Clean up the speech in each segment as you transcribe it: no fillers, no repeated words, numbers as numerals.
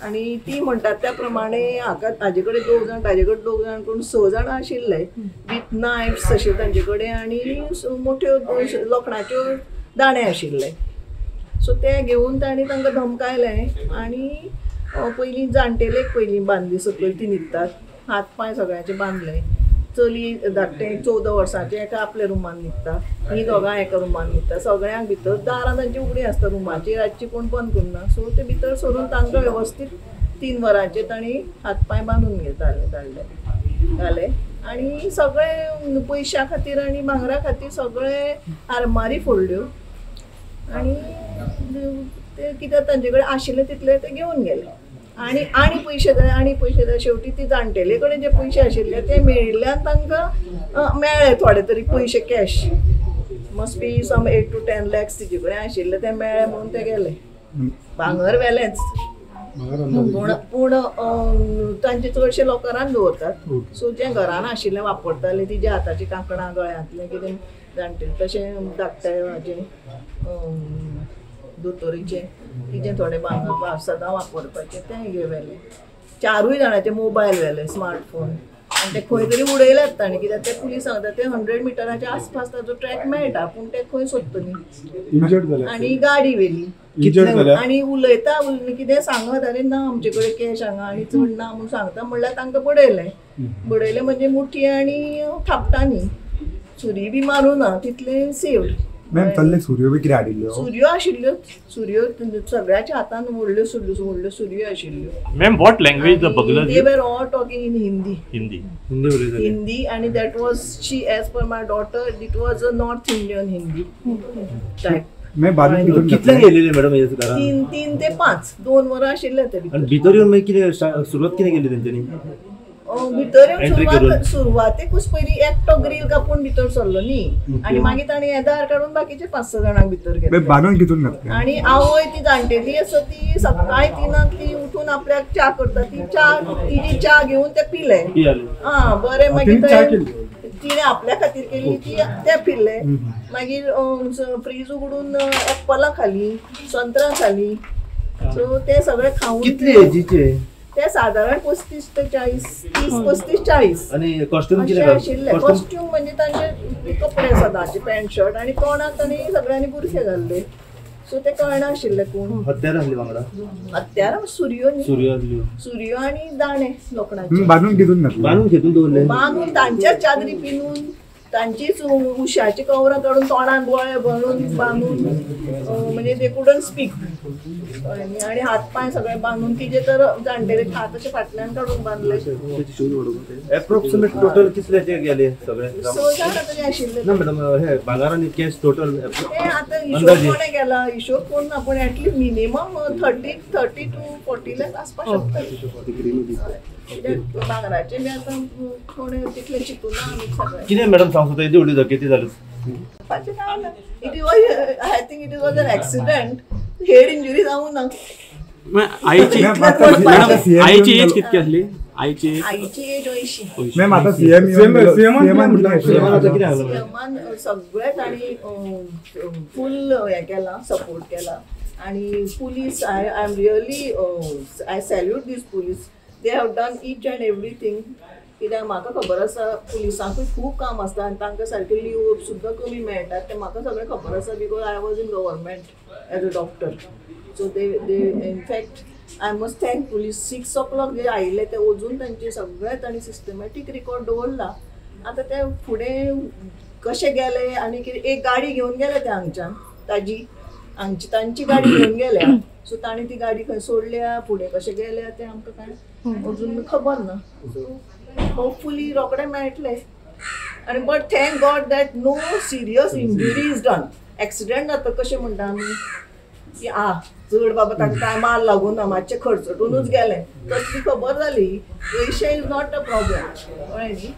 आनी ती म्हणटात त्या प्रमाणे हाका ताजे कडेन 2 जाण, ताजे कडेन 2 जाण, करून 6 जाणां आशिल्ले विथ नायफ्स अशे तांचे कडेन आनी मोठ्यो लोखणाच्यो दाणे आशिल्ले. सो ते घेवन तांणी तांकां धमकायलें आनी पयलीं जाणटेलेक पयलीं बांदली, सकयल ती न्हिदतात, हात पांय सगळ्यांचे बांदले. चली धाकटें 14 वर्सांचें एका आपल्या रुमान न्हिदता, ही दोगां एका रुमान न्हिदता. सगळ्यांक भितर दारां तांची उगडी आसता रुमाची, रातची कोण बंद करना. सो ते भितर सरून तांकां वेवस्थीत 3 वरांचेर तांणी हात पांय बांदून घेताले, धाडले घाले. आनी सगळे पयशां खातीर आनी भांगरा खातीर सगळे आरमारी फोडल्यो आनी ते कित्याक तांचे कडेन आशिल्ले तितले ते घेवन गेले. आनी आनी पयशे जाय, आनी पयशे जाय. शेवटी ती जाणटेले कडेन जे पयशे आशिल्ले ते मेळिल्ल्यान तांकां मेळ्ळे थोडे तरी पयशे cash, must be some 8 to 10 lakhs तिचे कडेन आशिल्ले ते मेळ्ळे म्हणून ते गेले. भांगर व्हेलेंच, पूण पूण तांचे चडशे लॉकरान दवरतात. सो जें घरान आशिल्लें वापरताले तिज्या हाताची कांकणां, गळ्यांतलें कितें जाणटेलें, तशें धाकट्या हाजें दोतोरीचें तिजें थोडें भांगर सदां वापरपाचें तें व्हेलें. 4 जाणांचे मोबायल व्हेले, स्मार्टफोन, आनी ते खंय तरी उडयल्यात ताणें, कित्याक ते पुलीस सांगता ते 100 मिटराच्या आसपास ताजो ट्रॅक मेळटा, पूण ते खंय सोदतली. आनी गाडी व्हेली आनी उलयता कितें सांगत, अरे ना आमचे कडेन कॅश हांगा आनी चड ना म्हूण सांगता म्हणल्यार तांकां बडयलें. बडयलें म्हणजे मुठी आनी थापटांनी, सुरी बी मारूं ना, तितलें सेव्ड. मॅम तल्ले सुरयो बी कितें हाडिल्ल्यो? सुरयो आशिल्ल्यो, सुरयो सगळ्याच्या हातान व्हडल्यो सुरयो, व्हडल्यो सुरयो आशिल्ल्यो. Ma'am what language the burglars? They were all talking in Hindi. Hindi Hindi आनी that was she as per my daughter it was a North Indian Hindi type. Ma'am बाजून कितले गेलेले मॅडम हे घरान? 3 ते 5, 2 वरां आशिल्ले ते. आनी भितर येवन मागीर कितें सुरवात कितें केली तेंच्यांनी? भितर येवन सुरवातेकूच पयलीं एकटो ग्रील कापून भितर सरलो न्ही, आनी मागीर ताणें येदार काडून बाकीचे 5-6 जाणांक भितर घेतले. बांदून कितून घातले. आनी आवय ती जाणटेली आसा ती सकाळी 3 ती उठून आपल्याक च्या करता, ती च्या तिजी च्या घेवन ते पिले. आं बरें, मागीर तिणें आपल्या खातीर केली ती ते पिले. मागीर फ्रीज उगडून एप्पलां खाली, संत्रां खाली, सो ते सगळे खावन. कितले एजीचे ते? सादारण 35 ते 40, 30, 35, 40. आनी कॉस्ट्यूम कितें आशिल्ले? कॉस्ट्यूम म्हणजे तांचे कपडे सदांचे पॅन्ट शर्ट आनी तोंडाक तांणी सगळ्यांनी बुरखे घाल्ले, सो ते कळनाशिल्ले कोण. हत्यार आसली वांगडा? हत्यारां सुरयो न्ही, सुरयो आनी दाणे लोखणाचे. बांदून कितून घातले? बांदून घेतून दवरले, बांदून तांच्याच चादरी पिनून, तांचीच उशाची कवरां काडून तोंडाक गोळे भरून बांदून, म्हणजे they couldn't speak. आनी हात पांय सगळे बांदून, तिजे तर जाणटेले हात अशे फाटल्यान काडून बांदले. एप्रोक्सिमेट टोटल कितल्याचे गेले सगळे? 6 जाणां तरी आशिल्ले. ना मॅडम, हे भांगर आनी कॅश टोटल ते आतां हिशोब कोणें केला, हिशोब कोण ना, पूण एटलीस्ट मिनिमम 30 to 40 lakh आसपाक शकता. कित्याक भांगराचे बी आतां कोणें तितलें चिंतूना आमी सगळें. कितें मॅडम सांगता सुद्दां येदी व्हडली धकेती जाली? काय ना, it was, I think it was an accident, head injury जावूं ना. आईची आईची एज कितकी आसली? आईची आईची एज 80. मॅम आतां सीएम सीएमान सगळे तांणी फूल हें केलां, सपोर्ट केला. आनी police, I am really I salute these police, they have done each and everything. कित्याक म्हाका खबर आसा पुलिसांकूय खूब काम आसता आनी तांकां सारकें लिव सुद्दां कमी मेळटा, तें म्हाका सगळें खबर आसा because I was in government as a doctor. So they they in fact I must thank police. 6 o'clock जे आयिल्ले ते अजून तांचे सगळें तांणी सिस्टमॅटीक रिकॉर्ड दवरला. आतां ते फुडें कशे गेले आनी कितें, एक गाडी घेवन गेले ते हांगच्यान, ताजी हांगची तांची गाडी घेवन गेल्या, सो तांणी ती गाडी खंय सोडल्या, फुडें कशें गेल्या तें आमकां कांय अजून खबर ना. सो होपफुली रोखडे मेळटले. आनी but thank God that no serious injury is done. Accident जाता कशें म्हणटा आमी की आ चड बाबा ताका कांय माल लागूं ना, मातशें खर्चटुनूच गेलें, तसली खबर जाली. पयशे is not a problem, कळ्ळें न्ही?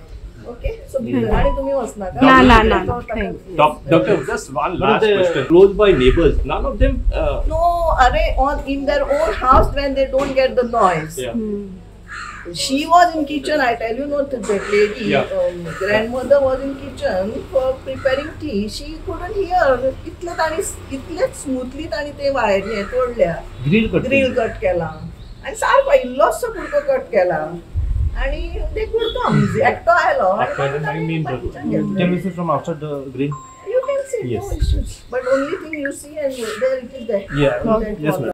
ओके, सो भितर आनी तुमी वचनाका. ना ना ना. Doctor, just one last question. Close by neighbors, none of them. No, are on in their own house when they don't get the noise. Yeah. She was in kitchen, I tell you, not that lady. Yeah. Grandmother was in kitchen for preparing tea. She couldn't hear. इतले ताणी इतले smoothly ताणी ते वायरी तोडल्या, grill cut grill cut केला आनी सारको इल्लोसो कुडको कट केला आनी ते कुडको एकटो आयलो आनी बाकीच्यांक घेतले. Can we see from outside the grill? You can see, Yes. No issues. But only thing you see and there it is there. Yeah. That Yes, wall. Ma'am.